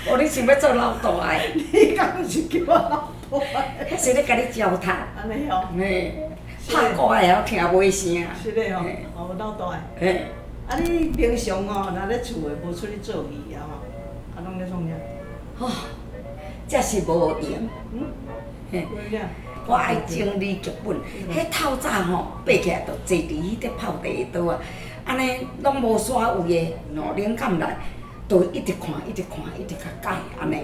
哦，你想欲做老大的？你敢毋是叫我老大的？彼是咧共你糟蹋。按呢哦。嘿，拍鼓会晓听尾声。是咧吼，哦，老大的。嘿。啊，你平常吼，若咧厝的無出去做戲啊吼，啊，攏咧創啥？哦，這是無閒。嗯。為啥？我愛整理劇本，彼透早吼爬起來就坐佇彼個泡茶的桌仔，按呢攏無煞位的，吼靈感來，就一直看，一直看，一直共改按呢。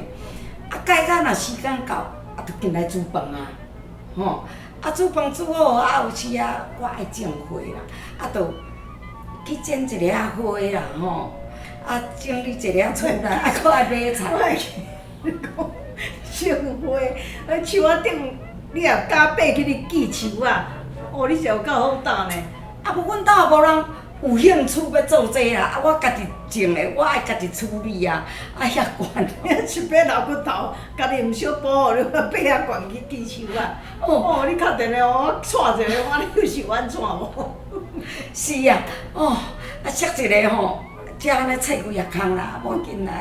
啊改到若時間到，啊就緊來煮飯啊，吼啊煮飯煮好啊，有時啊我愛種花啦，啊就去剪一下花啦，吼啊整理一下厝內，啊閣愛買菜。我講種花，喺樹仔頂。你也敢爬去咧锯樹仔？哦，你是有夠好膽呢！啊無，阮兜也無人有興趣欲做這啦，啊，我家己種的，我愛家己處理啊，啊遐懸。一擺老骨頭，家己毋曉保護，你爬遐懸去锯樹仔。哦，你敲電話我掣一下，我你有是按怎無？是啊，哦，啊，摔一个吼，才按呢切幾仔空啦，無要緊啦。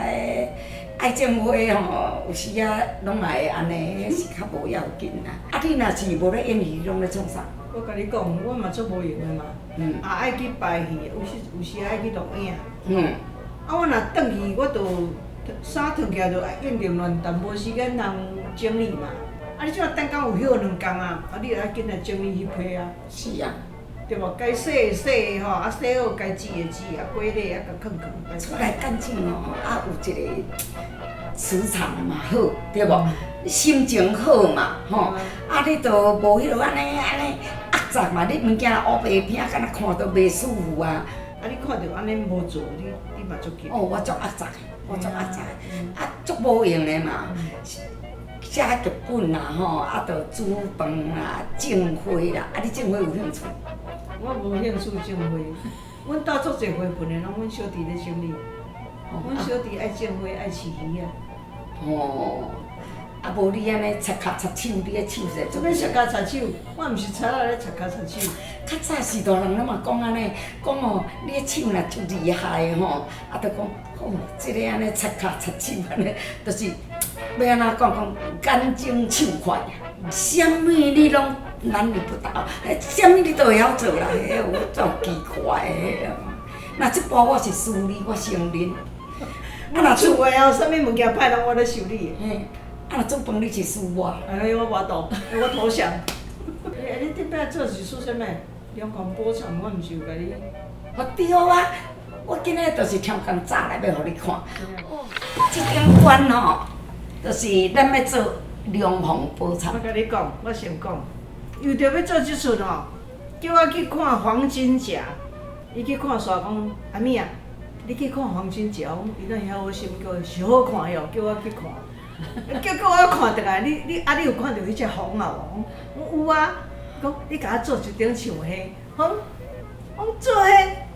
愛種花吼，有時啊攏嘛會按呢，彼是較無要緊啦。啊，你若是無咧演戲，攏咧創啥？我共你講，我嘛足無閒的嘛，也愛去排戲，有時有時愛去錄影。啊，我若轉去，我就衫脫起來就愛應定亂淡，無時間通整理嘛。啊，你這馬等甲有歇兩工啊，啊，你就愛緊來整理彼批啊。是啊。對無？該洗的洗吼，啊洗好該折的折，啊歸類啊共囥囥。厝內乾淨哦，啊有一個磁場嘛好，對無？心情好嘛，吼，啊你就無彼落按呢按呢壓雜嘛，你物件烏白片，敢若看著袂舒服啊。啊，你看著按呢無做，你你嘛足急。哦，我足壓雜的，我足壓雜的，啊足無閒的嘛。寫劇本啦吼，啊，就煮飯啦、種花啦，啊，你種花有興趣？我無興趣種花，阮兜足濟花盆的，攏阮小弟咧整理。阮小弟愛種花，愛飼魚仔。哦，啊無你按呢插跤插手，你彼手是做欲插跤插手？我毋是贼仔咧插跤插手。較早時大人攏嘛講按呢，講哦，你彼手若足厲害的吼，啊，就講哦，這个按呢插跤插手按呢，就是。欲按怎講講，眼精手快，啥物你攏難你不倒，啥物你都會曉做啦，彼有足奇怪的。若這擺我是輸你，我承認。啊，若厝的哦，啥物物件歹攏我咧修理的。嘿，啊，若煮飯你是輸我。哎，我無法度，我投降。欸，你頂擺做是輸啥物？兩公補償，我毋是有共你。哦對啊，我今仔就是超工早來欲予你看。哦，這間館吼。就是咱欲做龍鳳寶釵。我共你講，我先講，為著欲做這齣吼，叫我去看黃金甲，伊去看煞講，阿美啊，你去看黃金甲，我講伊哪會遐好心，叫我是好看的哦，叫我去看，結果我看轉來，你你啊，你有看著彼隻鳳仔無？我講有啊，伊講你共我做一頂像彼，我講我講做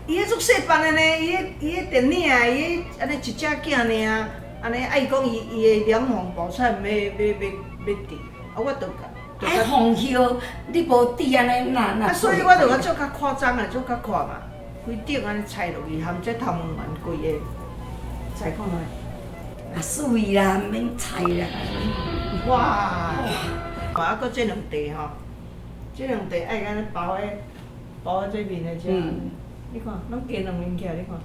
彼，伊彼足細範的呢，伊彼伊彼電影的，伊彼按呢一隻囝爾。按呢，啊伊講伊伊的梁鳳寶釵欲欲欲欲戴，啊我就共。愛鳳葉，你無戴按呢，哪哪。啊，所以我就共做較誇張的，做較闊嘛，規頂按呢裁落去，含這頭毛丸規个裁看覓。啊，媠啦，毋免裁啦。哇！啊，閣這兩塊吼，這兩塊愛按呢包的，包佇這面的這，你看，攏加兩面起來，你看。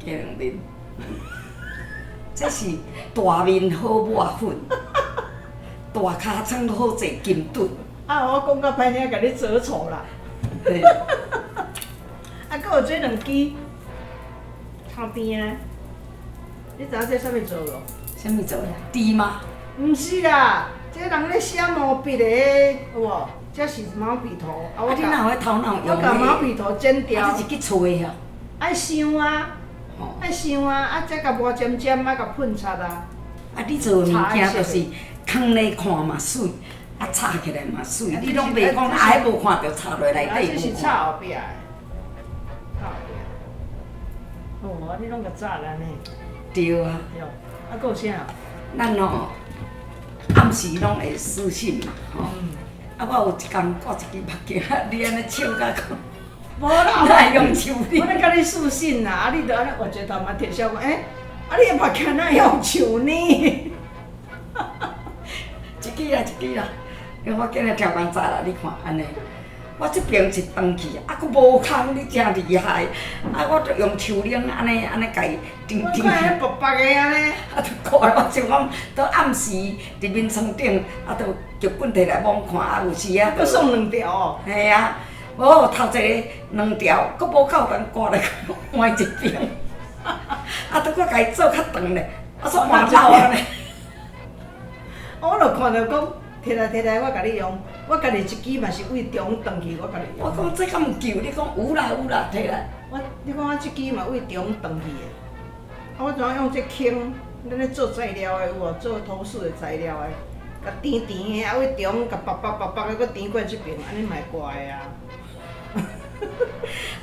加兩面。這是大面好抹粉，大尻川好坐金墩。啊！我講較歹聽，共你做錯啦。啊，閣有這兩支頭邊仔，你知影這啥物做無？啥物做的？豬嗎？毋是啦，這人咧寫毛筆的，有無？這是毛筆頭。啊，你哪有彼頭腦用？我共毛筆頭剪掉。啊，這是去揣啊？愛想啊。愛想啊，啊，再共抹尖尖，啊，共噴漆啊。啊，你做的物件就是囥咧看嘛媠，啊，插起來嘛媠，你攏袂講啊，彼無看著插落內底。這是插後壁的，插後壁。哦，啊，你攏共紮按呢？對啊。對。啊，閣有啥？咱吼暗時攏會私訊嘛，吼。啊，我有一工掛一支目鏡，你按呢笑甲講。無啦，我咧共你私訊啦，啊，你著按呢回一頭嘛提笑講，欸，啊，你的目鏡哪會用樹呢？支啦，因為我今日跳工早啦，你看按呢。我這爿一轉去，啊，閣無空，你誠厲害。啊，我就用手拎按呢按呢共伊釘釘。我看彼薄薄的按呢。啊，就掛我想講，都暗時佇眠床頂，啊，就劇本提來摸看，啊，有時啊。閣送兩條哦。嘿啊，無頭一个兩條，閣無夠重掛來換一爿。啊，都閣共伊做較長咧，啊，煞換老按呢。我就看著講，提來提來，我共你用，我家己一支嘛是對中斷去，我家己用。我講這敢有救？你講有啦有啦，提來。我，你看我這支嘛對中斷去的，啊，我怎用這輕，咱咧做材料的有無？做頭飾的材料的，共甜甜的，啊，對中共薄薄薄薄的，閣甜過這爿，按呢嘛會掛的啊。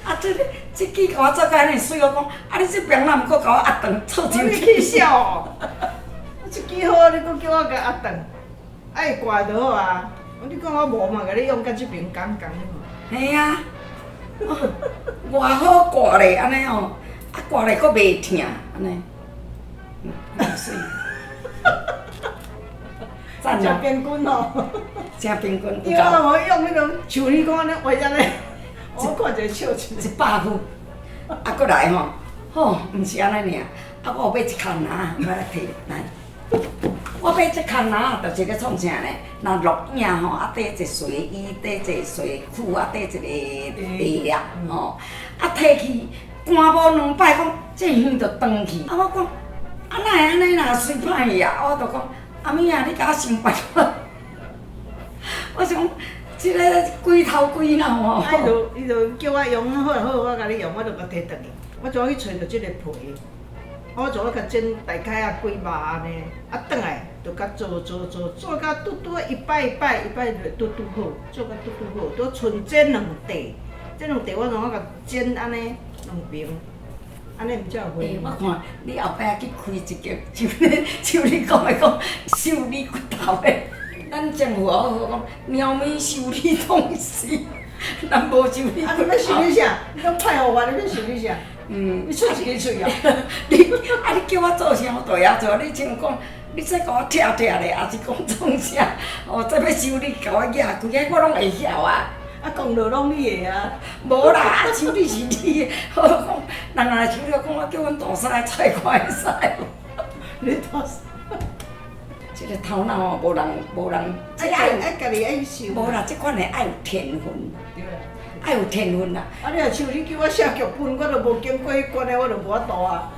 啊，這个這支共我做甲按呢媠，我講，啊，你這爿若毋閣共我壓長做一你起痟哦！這支好，你閣叫我共壓長，愛掛就好啊。你講我無嘛，共你用佮這爿仝仝。嘿啊，偌好掛咧，按呢哦，啊掛咧閣袂疼，按呢，嗯，媠。讚誠平均哦。誠平均。對啊，我用彼種像你講按呢畫按呢，我看一个笑一 100副，啊，閣來吼，吼，毋是按呢爾，啊，我有買一空籃，我來提來。我買這空籃，就是咧創啥呢？若錄影吼，啊，綴一個睡衣，綴一個睡褲，啊，綴一個鞋仔吼，啊，提去寒無兩擺，講這耳就斷去。啊，我講，啊，哪會按呢啦？隨歹去啊！我就講，阿咪啊，你共我想辦法。我想講，這个規頭規腦吼。啊，伊就伊就叫我用，好啊好，我共你用，我就共提轉去。我怎去揣著這个皮？我怎啊共剪大概啊幾碼按呢？啊，轉來就共做做做做甲拄拄一擺一擺一擺就拄拄好，做甲拄拄好，拄賰這兩塊，這兩塊我怎啊共剪按呢兩爿，按呢毋才有欸，我看你後擺去開一間，像你像你講的講修理骨頭的，咱政府好好講，貓咪修理東西，咱無修理啊，你欲修理啥？你攏歹予我，你欲修理啥？你出一支喙哦！你啊，你叫我做啥，我都會曉做。你像講，你這共我拆拆咧，抑是講創啥？哦，這欲修理，共我攑開，我攏會曉啊。啊，功勞攏你的啊！無啦，啊修理是你的。我講，人若來修理，講我叫阮大師來揣看會使無？你大師。這个頭腦哦，無人無人。愛愛家己愛想。無啦，這款的愛有天分。對。愛有天分啦！啊，你若像你叫我寫劇本，我都無經過彼關的，我就無法度啊。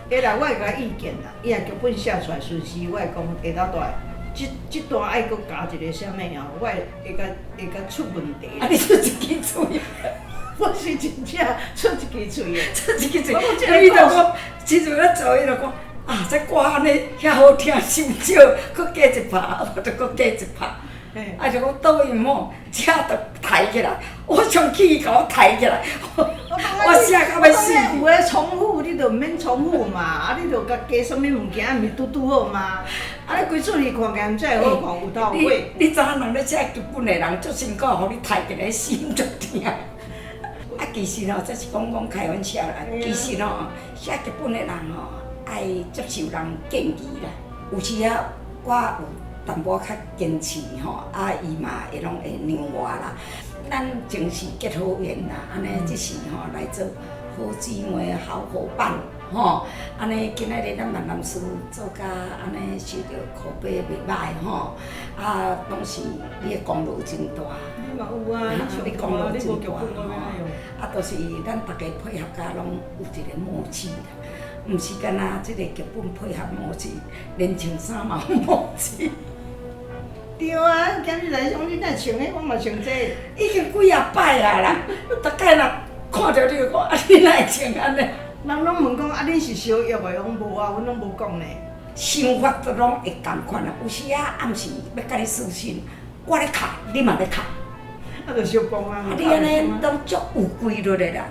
會啦，我會共伊意見啦。伊若劇本寫出來，隨時我會講下晝大，這這段愛閣加一个啥物哦，我會會共會共出問題。啊，你出一支喙。我是真正出一支喙的。出一支喙。伊就講，時陣咧做，伊就講啊，這歌按呢遐好聽，傷少，閣加一拍，我就閣加一拍。啊，就講倒位毋好，遮就抬起來，我上去共我抬起來，我寫甲欲死。有的重複，你就毋免重複嘛，啊，你就共加啥物物件，毋是拄拄好嗎？啊，你規出去看起來毋才會好看，有頭有尾。你知影人咧寫劇本的人足辛苦，予你抬起來心足疼。啊，其實吼，這是講講開玩笑啦。其實吼，寫劇本的人吼，愛接受人建議啦。有時啊，我有淡薄仔較堅持吼，啊，伊嘛會攏會讓我啦。咱前世結好緣啦，按呢這世吼來做好姊妹、好夥伴吼。按呢今仔日咱閩南師做甲按呢受著口碑袂歹吼，啊，攏是你的功勞真大。你嘛有啊，你功勞真大吼。啊，就是咱逐家配合甲攏有一个默契啦，毋是干焦這個劇本配合默契，連穿衫嘛有默契。對啊，今日來講你若穿彼，我嘛穿這個。已經幾仔擺啊啦，逐擺若看著你就講啊，你哪會穿按呢？人攏問講啊，恁是相約的？我講無啊，阮攏無講呢。想法都攏會仝款啊，有時仔暗時欲共你視訊，我咧敲，你嘛咧敲。啊，就相幫啊。啊，你按呢攏足有規律的啦，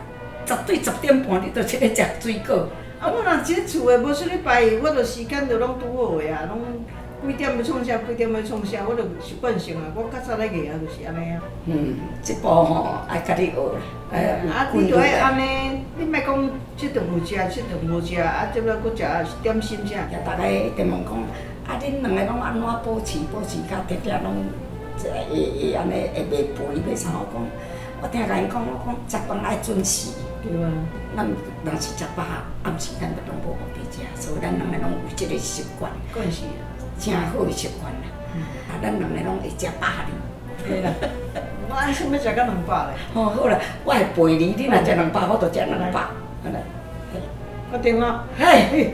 絕對10點半你就出咧食水果。啊，我若佇厝的無出去排戲，我就時間就攏拄好的啊，攏幾點欲創啥，幾點欲創啥，我就習慣性啊，我較早咧藝啊，就是按呢啊。嗯，這步吼愛共你學啦。啊，你著愛按呢，你莫講這頓有食，這頓無食，啊，這擺閣食點心啥。逐个一定問講，啊，恁兩个攏按怎保持保持甲定定攏會會按呢會袂肥袂啥？我講，我定共𪜶講，我講食飯愛準時。對啊。咱若是食飽，暗時咱就攏無予食，所以咱兩個攏有這个習慣。慣勢。誠好的習慣啦。啊，咱兩個攏會食飽哩。對啦。我按想欲食到200咧。吼，好啦，我會陪你，你若食兩百，我就食兩百。好啦。決定咯。嘿。